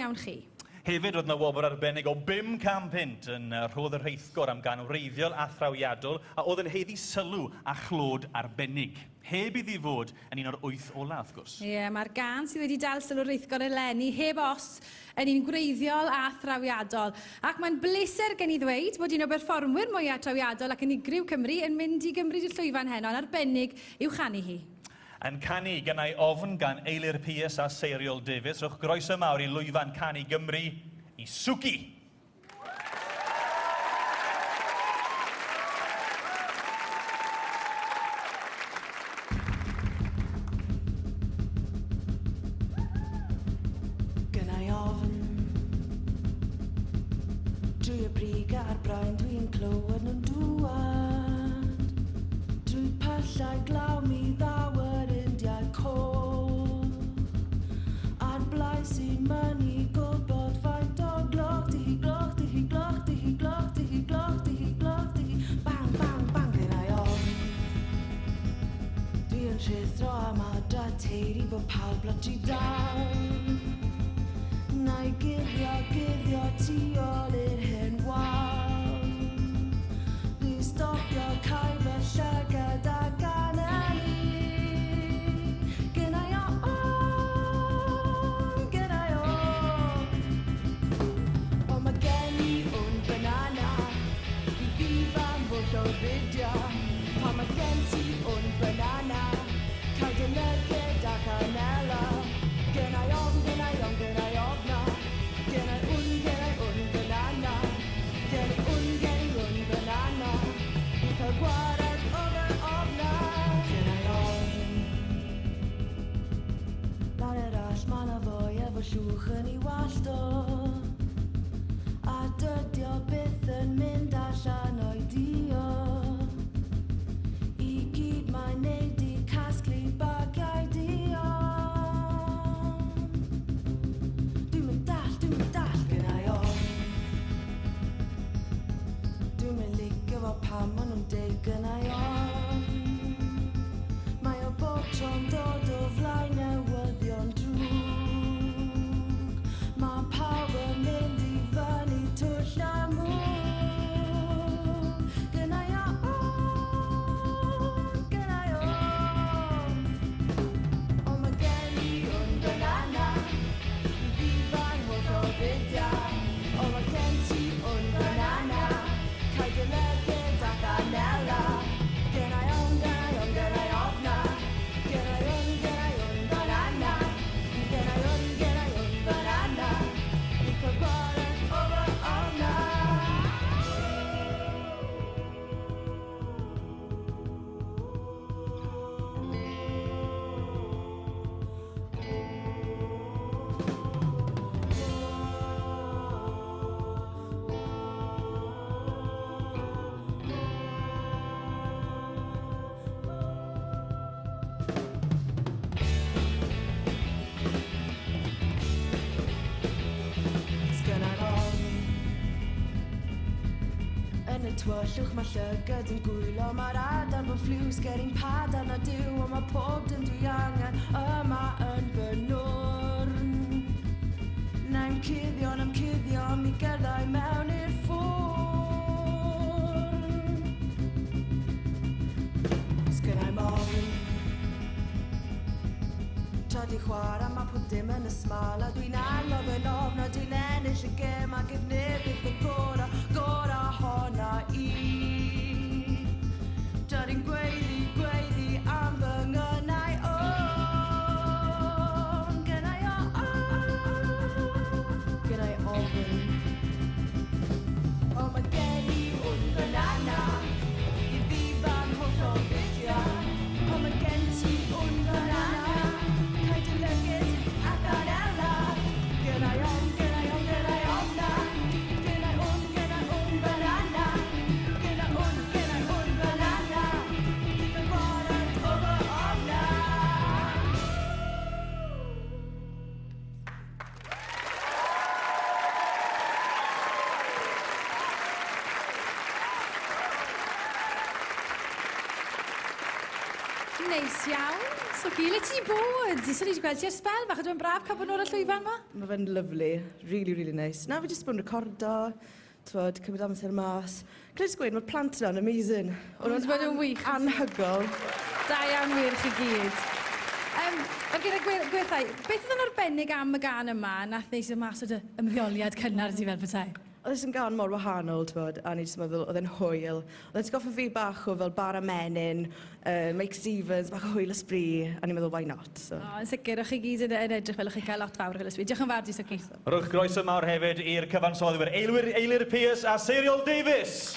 iawn chi. Hefyd, roedd yna wobr arbennig o 500 punt yn rhodd y rheithgor am gân wreiddiol a thrawiadol a oedd yn haeddu sylw a chlod arbennig. Heb iddi fod yn un o'r 8 ola, wrth gwrs. Ie, mae'r gân sydd wedi dal sylw'r rheithgor eleni, heb os, yn un gwreiddiol a thrawiadol. Ac mae'n bleser gen i ddweud bod un o berfformwyr mwyaf trawiadol ac unigryw Cymru yn mynd i gymryd y llwyfan heno yn arbennig i'w chanu hi. Yn canu Gennai Ofn gan Eilir Pierce a Seiriol Davies, rhowch groeso mawr i lwyfan Canu Gymru i Swci! Gennai ofn. Drwy y brig a'r brain dwi'n clywed nhw'n dŵad. Drwy pyllau glaw mi ddaw yr Indiaid coch. A'r blai sy'n mynnu gwybod faint o gloch di hi, gloch di hi, gloch di hi, gloch di hi, gloch di hi, gloch di hi. Bang, bang, bang, gennai ofn. Dwi yn rhuthro am adra teiri bod pawb lot i dal. Na i guddio, guddio tu ôl i'r hen wal. Fi stopio cau fy llygad a ganelu. Gennai ofn, gennai ofn. O, mae gen i wn banana i ddifa'n fwll o fideo. Pan mae gen ti wn banana, cael dy lygyd a chanela. Gennai ofn, gennai ofn, gennai ofna. Gennai wn banana. Gennai wn banana. I cael gwared o fy ofna. Gennai ofn. Lawr yr allt ma' 'na foi efo llwch yn ei wallt o. A dydi o byth yn mynd allan o'i dio. I gyd mae'n neud i casglu bagiau duon. Dwi'm yn dallt, dwi'm yn dallt, gennai ofn. Dwi'm yn licio fo pan ma' nhw'n deud gennai ofn. Mae o bob tro'n dod o flaen newyddion drwg. Mae pawb yn mynd i fyny twll a mwg. Gennai ofn, gennai ofn. O, mae gen i wn banana i ddifa'n holl o fudiau. O, mae gen ti wn banana, cael dy lygyd ac anela. Gennai ofn, gennai ofn, gennai ofna. Gennai wn banana. Gennai wn banana. I cael gwared o fy ofna. Sgynna ofn. Yn y tywyllwch mae llygad yn gwylo, mae'r adar fy ffliws ger i'n padarn a Duw, ond mae pob dim dwi angen yma yn fy nwrn. Na'm cuddio, na'm cuddio, mi gerddai mewn i'r ffwrn. Sgynnai'm ofn. Tra di chwarae mae pob dim yn y smal a dwi'n angof yn ofn a dwi'n ennill y gêm a gyf neb byth y gora, gora honna i. Tra di'n gweiddi, gweiddi am fy ngynau ofn, gennai ofn, gennai ofn. O, mae gen i wn banana i ddifa'n holl o fudiau. O, mae gen ti wn banana, cael dy lygyd ac anela. Gennai ofn, gennai ofn, gennai ofna. Gennai wn banana. Gennai wn banana. I gael gwared o fy ofna. Neis iawn. Swci, le ti 'di bod? So ni wedi gweld ti ers sbel fach, ydw i'n braf cael bod nôl ar llwyfan 'ma? Mae fe'n lyfli, really, really nice. Na, fi jyst bod yn recordo, t'wod, cymryd amser mas. Can I just gweud, mae'r plant yna'n amazing. O'n nhw 'di bod yn wych. Anhygoel. Da iawn wir chi gyd. Ar gyda gwerthau, beth oedd yn arbennig am y gân yma nath neud sydd mas o dy ymddeoliad cynnar di fel petai? Oedd e jyst yn gân mor wahanol, t'wod, a o'n i jyst yn meddwl oedd e'n hwyl. Oedd e'n atgoffa fi bach o fel Bara Menyn, Meic Stevens, bach o hwyl a sbri, a o'n i'n meddwl why not, so. O, yn sicr, o'ch chi gyd yn, yn edrych fel o'ch chi'n cael lot fawr o hwyl a sbri. Diolch yn fawr di, Swci. Rhowch groeso mawr hefyd i'r cyfansoddwyr Eilwyr Eilir Pierce a Seiriol Davies.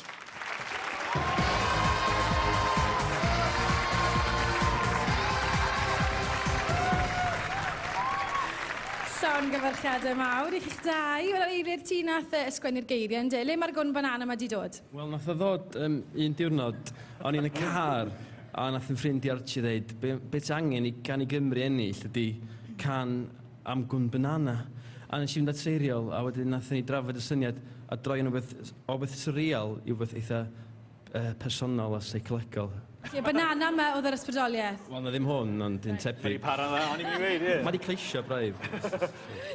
Llongyfarchiadau mawr i chi'ch dau. Wel, Eilir, ti nath ysgwennu'r geiriau, ynde? Le mae'r gwn banana yma di dod? Wel, nath o ddod un diwrnod, o'n i'n y car, a nath yn ffrind i Archie ddeud, be, be ti angen i Cân i Gymru ennill ydy cân am gwn banana. A nes i fynd at Seiriol, a wedyn nath ni drafod y syniad a droi yn rhywbeth, o beth surreal i rhywbeth eitha personol a seicolegol. Felly, y banana yma oedd yr ysbrydoliaeth? Wel, na ddim hwn, ond un tebyg. Mae 'di para dda, o'n i'n mynd i weud, ie. Mae 'di cleisio braidd.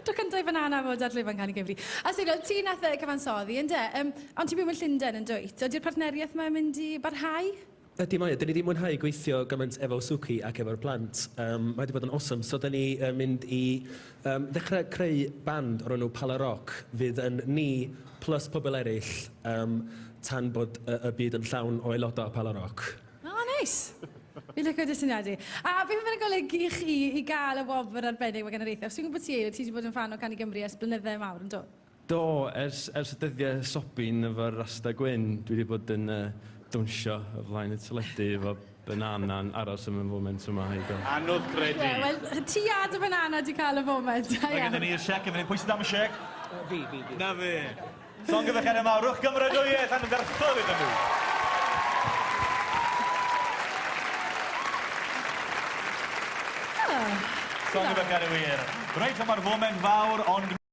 Tro cyntaf i banana fod ar llwyfan Cân i Gymru. A Seiriol, ti nath cyfansoddi, ynde? Ond ti'n byw yn Llundain, yn dwyt? Ydy'r partneriaeth yma yn mynd i barhau? Ydy mae o. Dyn ni 'di mwynhau gweithio gymaint efo Suki ac efo'r plant. Mae wedi bod yn awesome. So dyn ni yn mynd i ddechrau creu band o'r enw Pala Rock fydd yn ni plus pobl eraill tan bod y, y byd yn llawn o aelodau o Pala Rock. O, oh, neis. Fi'n licio dy syniad i. A beth mae'n golygu i chi i gael y wobr arbennig mae gan yr eithaf? Dwi'n gwybod ti, Eilir, ti wedi bod yn ffan o Cân i Gymru ers blynydde mawr, yn do? Do, ers y dyddiau sobin efo'r rasta gwyn, dwi wedi bod yn dawnsio o flaen y teledu efo banana'n aros am y foment yma i gael. Anodd credu. Ie, wel, ti a dy banana 'di cael y foment. Da Mae iawn. gyda ni'r siec yn fan hyn. Pwy sydd am y siec? Fi, fi, fi. Na fe. Llongyfarchiadau mawr. Rhowch gymeradwyaeth anferthol iddyn nhw. Llongyfarchiadau wir. Reit, mae'r foment fawr, ond